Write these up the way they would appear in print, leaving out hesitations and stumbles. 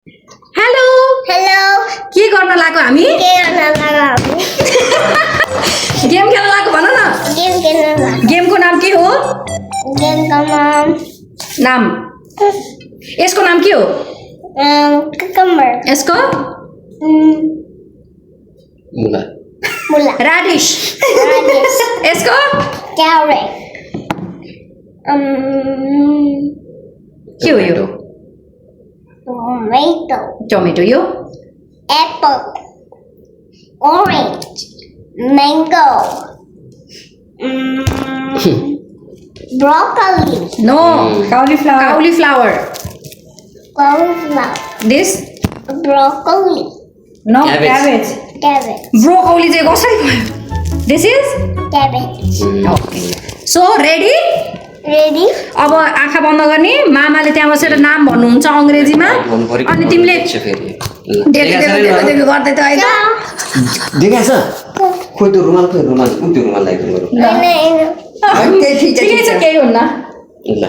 Hello hello के गर्न लाग्यो हामी के गर्न लाग्यो गेम खेल्न लाग्यो भन न गेम खेल्न लाग्यो गेमको नाम के हो गेमको नाम यसको नाम के हो cucumber यसको मुला मुला राडिश radish यसको carrot के हो यो tomato टमेटो यो apple orange mango broccoli no cauliflower cauliflower cauliflower this broccoli no Cabbage. cabbage cabbage broccoli चाहिँ कसरी भयो this is cabbage okay so ready ready अब आँखा बन्द गर्ने मामाले त्यहाँ बसेर नाम भन्नुहुन्छ अङ्ग्रेजीमा अनि तिमीले देखो गर्दै त है त देखाछ खोइ त्यो रुमाल खोइ रुमाल कुन त्यो रुमाल लगाइदिनु गरौँ ठिकै छ केही हुन्न ल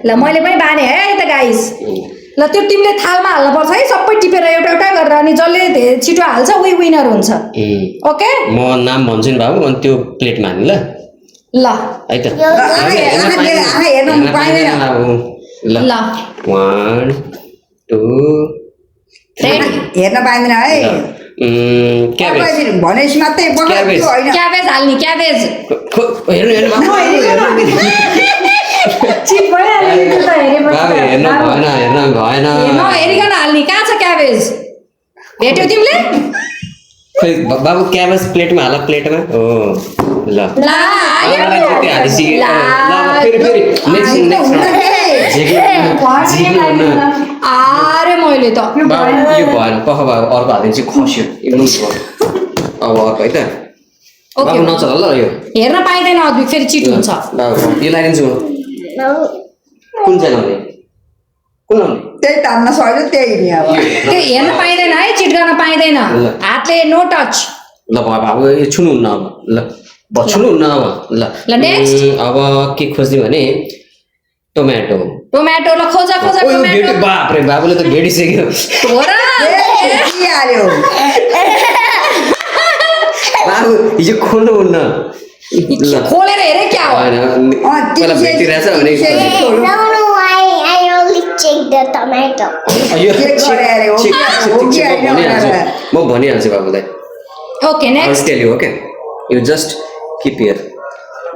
ल मैले पनि बाने है त गाइस ल त्यो तिमीले थालमा हाल्नु पर्छ है सबै टिपेर एउटा एउटा गरेर अनि जसले छिटो हाल्छ उही विनर हुन्छ ओके म नाम भन्छु नि बाबु अनि त्यो प्लेटमा हाल्नु ल ल है त हेर्नु पाइँदैन ल ल 1 2 रेडी हेर्न पाइँदैन है क्याबेज भनेपछि मात्रै Cabbage. होइन क्याबेज हाल्ने क्याबेज हेर्नु हेर्नु बाबु चिप भइहाल्यो नि त्यो त हेरेपछि बाबु हेर्नु भएन हेर्नु भएन नहेरिकन हाल्ने कहाँ छ क्याबेज भेट्यौ तिमीले खोइ बाबु क्याबेज प्लेटमा हाल प्लेटमा हो ल ल मलाई त्यति हालिसकेँ ल फेरि नेक्स्ट अरे मैले त बाबु यो भएन कख बाबु अर्को हालिदिन्छु खस्यो एकदम भयो अब अर्को है त ओके बाबु नचल ल यो हेर्न पाइँदैन अद्भुत फेरि चिट हुन्छ बाबु यो लगाइदिन्छु म कुन चाहिँ लाउने कुन लाउने त्यही तान्न सक्यो त्यही नि अब त्यो हेर्न पाइँदैन है चिट गर्न पाइँदैन हातले नो टच ल बाबु यो छुनुहुन्न अब ल छुनुहुन्न अब ल ल, next. अब के खोज्ने भने टोमेटो टोमेटो ल खोजा खोजा ओ यो टोमेटो भेटी बाप्रे बाबुले त भेटिसक्यो हो र हाल्यो बाबु हिजो खोल्नुहुन्न ल खोलेर हेरे क्या हो होइन पहिला भेटिरहेछ भने no I only check the tomato यो check गरे अरे, हो कि होइन भनेर। म भनिहाल्छु बाबुलाई okay I'll next tell you, okay? You just keep here.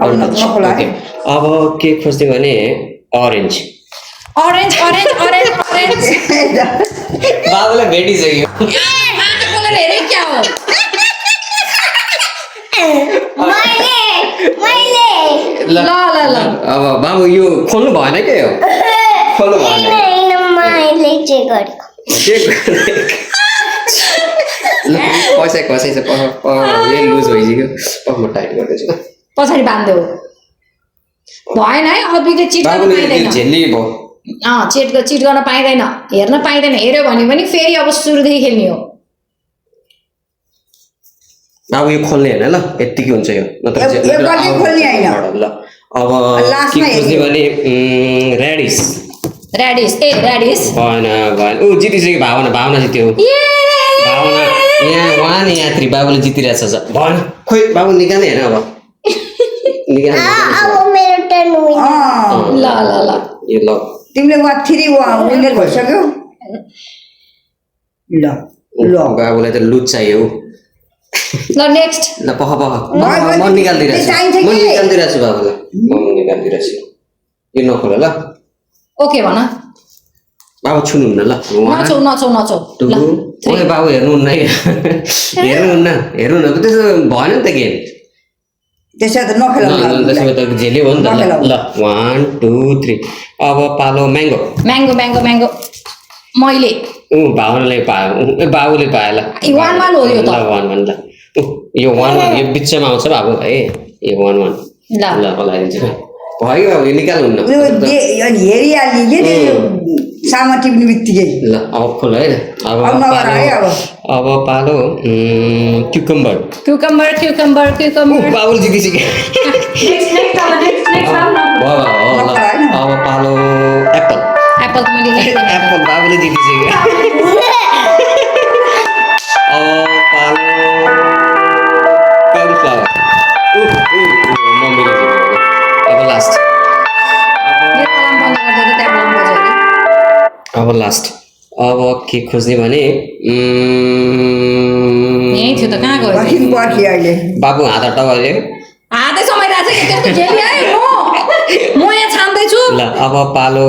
अब नखोला है। Okay. अब के खोज्ने भने orange orange orange orange orange बाबुलाई भेटिसक्यो आँखा खोलेर हेरे क्या हो मैले ल ल ल ल अब बाबु यो खोल्नु भएन के हो खोल्नु भएन मैले check गरेको के ल पैसा कसै छ यो लुज भइसक्यो म टाइट गर्दैछु पछाडि बाँध्यो भएन है अद्भुतले चिट गर्न बाबुले पाइँदैन यो झेल्ली भयो चिट गर्न पाइँदैन हेर्न पाइँदैन हेऱ्यो भने पनि फेरि अब सुरुदेखि खेल्ने हो बाबु यो खोल्ने होइन ल यत्तिकै हुन्छ यो नत्र यो गर्ने खोल्ने होइन। ल अब लास्टमा के खोज्ने भने रेडिस ऱ्याडिस ए ऱ्याडिस भएन भएन ऊ जितिसक्यो भावना जित्यो भावना यहाँ 1 यहाँ 3 बाबुले जितिरहेछ भएन खोइ बाबु निकाल्ने होइन अब निकाल्ने अब मेरो टर्न हुँदैन ल ल ल यो ल तिमीले 3 विनर भइसक्यो ल ल बाबुलाई त लुज चाहियो ल नेक्स्ट ल पख म निकाल्दिरहेछु चाहिन्छ म के? निकाल्दिरहेछु बाबुलाई म निकाल्दिरहेछु यो नखोल ल ओके भन बाबु छुनुहुन्न ल नचौ नचौ नचौ ल ओए बाबु हेर्नुहुन्न है हेर्नुहुन्न त्यसो भएन नि त गेम त्यसो त नखेला त्यसो त झेल्यो हो नि त ल 1 2 3 अब पालो म्याङ्गो म्याङ्गो म्याङ्गो म्याङ्गो मैले भावनाले पायो बाबुले पायो ल 1-1 हो यो त। ल 1-1 ल यो 1-1 यो बिचमा आउँछ बाबु है यो 1-1 ल ल लगाइदिन्छु भयो बाबु यो निकाल्नुहुन्न हेरिहाल्ने के सामा टिप्ने बित्तिकै ल अब खोल है अब अब नगर है अब अब पालो क्युकम्बर क्युकम्बर क्युकम्बर क्युकम्बर बाबुले जितिसक्यो नेक्स्ट नेक्स्ट अब नेक्स्ट नेक्स्ट भयो अब पालो एप्पल एप्पल त मैले लेखेँ एप्पल बाबुले जितिसक्यो अब पालो कलफ्लावर मम्मीले जित्यो अब लास्ट मेरो कलम बन्द गर्दा त त्यहाँ बन्द बज्यो अब लास्ट अब के खोज्ने भने यही थियो त कहाँ गयो पर्खिनु पर्खि अहिले बाबु हात हटाउने हातै समाइरहेको छ कि त्यस्तो जेली है म यहाँ छान्दैछु ल अब पालो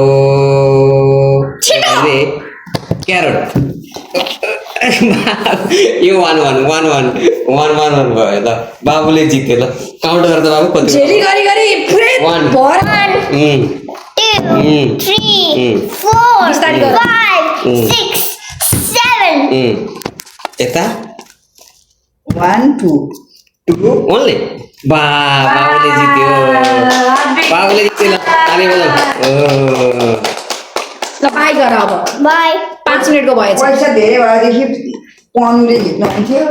छिटो! क्यारोट यो 1-1 भयो ल बाबुले जित्यो ल काउन्ट गर्दा बाबु कति जेली गरी गरी पुरै One. भर 2, 3, 4, Start go. 5, 6, 7. यता 1 2 2 ओन्ली बाबुले जित्यो बाबुले जित्यो ल ताली बजाऊ ल बाई गर अब Bye. 5 मिनेटको भएछ पैसा धेरै भएदेखि पन्नुले जित्नु हुन्थ्यो